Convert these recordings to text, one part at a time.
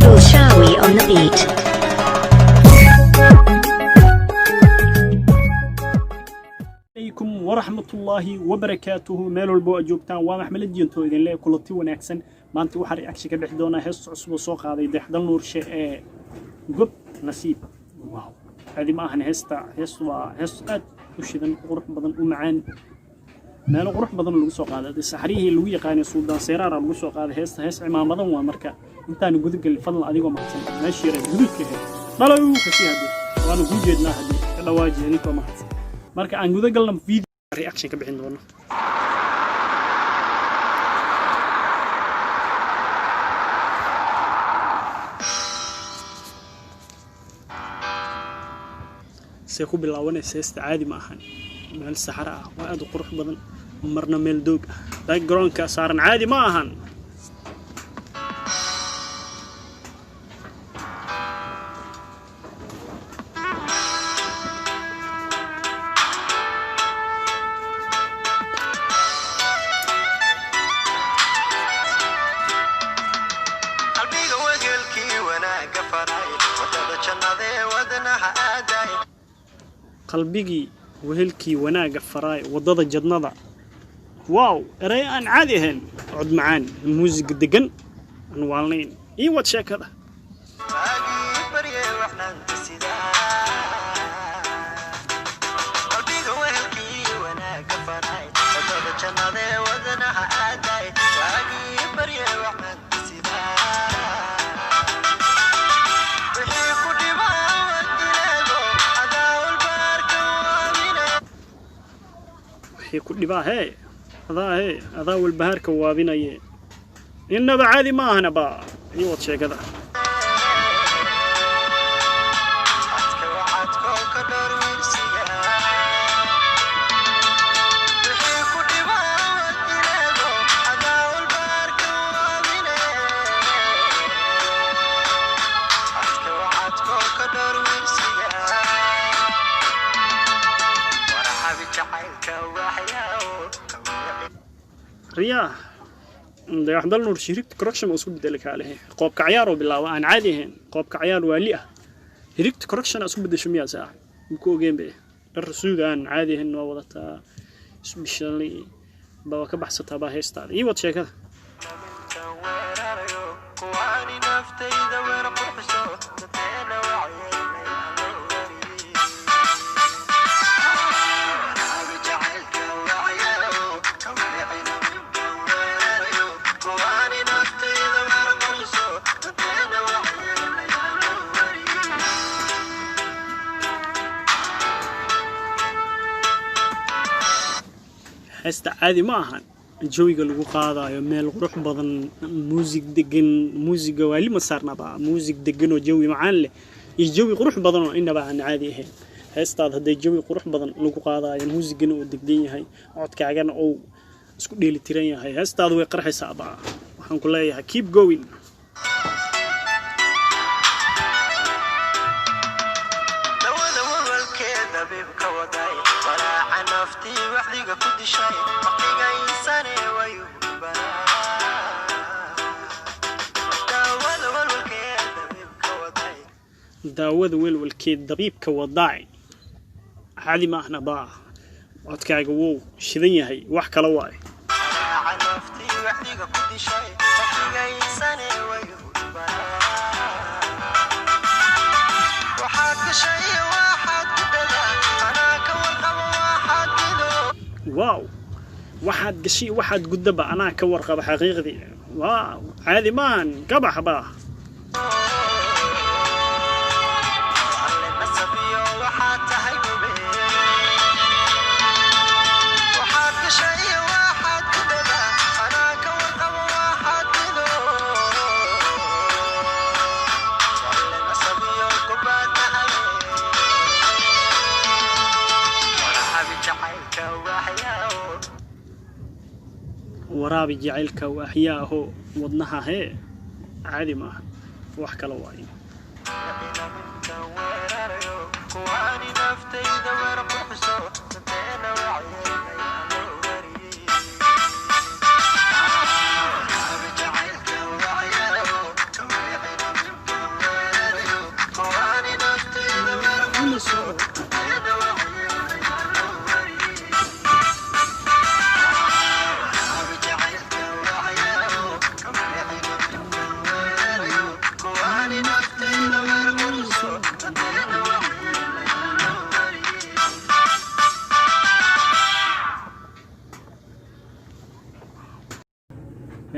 Bulshawi on the beat. Calaykum waraxmatullaahi wabarakaatuhu. Meel walbo aad joogtaan, waa Maxmed Jiinto idin leeyahay kulanti wanaagsan. Maanta waxaan reaction ka bixi doonaa heesta cusub oo soo qaaday Dayaxdal Nuurshe ee Gob Nasiib. Wow, caadi ma ahan heesta. Heestu waa hees aad u shidan, qurux badan, u macaan, meelo qurux badan lagu soo qaaday. Saxrihii lagu yaqaanay Suldaan Seeraara lagu soo qaaday heesta. Hees cimaamadan waa. Marka intaan guda gelin, fadlan adigoo mahadsan, meeshii yare guduudka ahayd dhalow kasii hadii waanu kuu jeednaa, haddii ka dhawaaji idinkoo mahadsan. Marka aan guda galna video reaction ka bixin doono. See ku bilaabanaysa heesta caadi ma ahan. Meel saxara ah oo aad u qurux badan, marna meel doog ah, backgroundka saaran caadi ma ahan. Qalbiga wegelkii wanaagga faray, wadada jannadee wadnaha aaday. Qalbigii wehelkii wanaagga faraay, waddada jannada. Wow, erey aan caadi ahayn, cod macaan, muusiga degan aan waalnayn iyo wad sheekada. Waagii barye waxnaanta sidaa. Qalbiga wehelkii wanaagga faray, wadada jannadee wadnaha aaday. Waagii barye waxnaanta sidaa. Wixii ku dhibaa wad ileego, adaa walbaarka waabine. Wixii ku dhibaa hee adaa, hee adaa walbahaarka waabinaye. Innaba caadi ma ahana ba iyo wad sheekada. Codka waxaad ka dhowr wiirsiga. Wixii ku dhibaa wad ileego, adaa walbaarka waabine. Codka waxaad ka dhowr wiirsiga. Warxabi jacaylka waxyaawo. Riyaa Dayaxdal Nuur shirigta correction ma isku bedeli kaalehe. Qoobka cayaar oo bilaaba aan caadi ahayn, qoobka cayaar waali ah, hirigta correction isku bedesho miyaa saa ku ogeen be. Dhar suuga aan caadi ahayn waa wadataa, isbishalay baa ka baxsataa baa heestaada ii wad sheekada. Weerarayo kuwaani naftayda weer qurxiso, dadkeena wacyeelay. Jacaylka waxyaawo kawicina minkan weerarayo kuwaani naftayda weer qurxiso, dadkeena wacyeelay. Heesta caadi ma ahan. Jawiga lagu qaadayo, meel qurux badan, muusig degan, muusiga waali ma saarnaba, muusig degan oo jawi macaan leh iyo jawi qurux badan oo inaba aan caadi ahayn. Heestaad hadday jawi qurux badan lagu qaadayo, muusigana uu deggan yahay, codkaagana uu isku dheeli tiran yahay, heestaadu way qarxaysaa ba. Waxaan ku leeyahay keep going. Dawada walwalkeeda biibka waday, walaaca naftii waxdiga ku dishay, waqtiga insane wayu. Daawada walwalkeeda biibka waday. Daawada welwalkeed dabiibka wadaaci caadi ma ahna baa. Codkaaga wuu shidan yahay, wax kale waaye. Walaaca naftii waxdiga ku dishay, waqtiga insane wayu. Waxaad gashay, waxaad ku dhagaa, anaa ka warqabo waxaad dido. Wow, waxaad gashay, waxaad guddaba, anaa ka warqaba xaqiiqdii. Wow, caadi maahan, ka bax baa. Alle nasabiyo waxaad tahay gube. Waxaad gashay, waxaad ku dhagaa, anaa ka warqabo waxaad dido. Alle nasabiyo gubaad tahay. Warxabi jacaylka waxyaawo. Waraabi jacaylka waaxyaaho wadnaha hee caadi maaha, wax kale waaye. Minka weerarayo kuwaani naftayda weer qurxiso, dadkeena wacyeelay.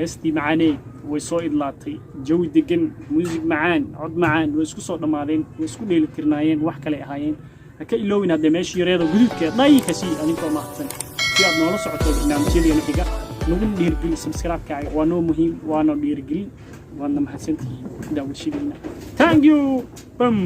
Heestii macaaney way soo idlaatay. Jawi degan, muusig macaan, cod macaan, way isku soo dhammaadeen, way isku dheelitirnaayeen, wax kale ahaayeen. Ha ka iloowin haddee meeshii yareeda guduudka dhay ka sii, adinkoo mahadsan. Si aad noola socoto barnaamijyadeena xiga, naguna dhiirigeli. Subscribe-kaaga waa noo muhiim, waanoo dhiirigelin. Waadna mahadsantihiin daawashadiina. Thank you bam.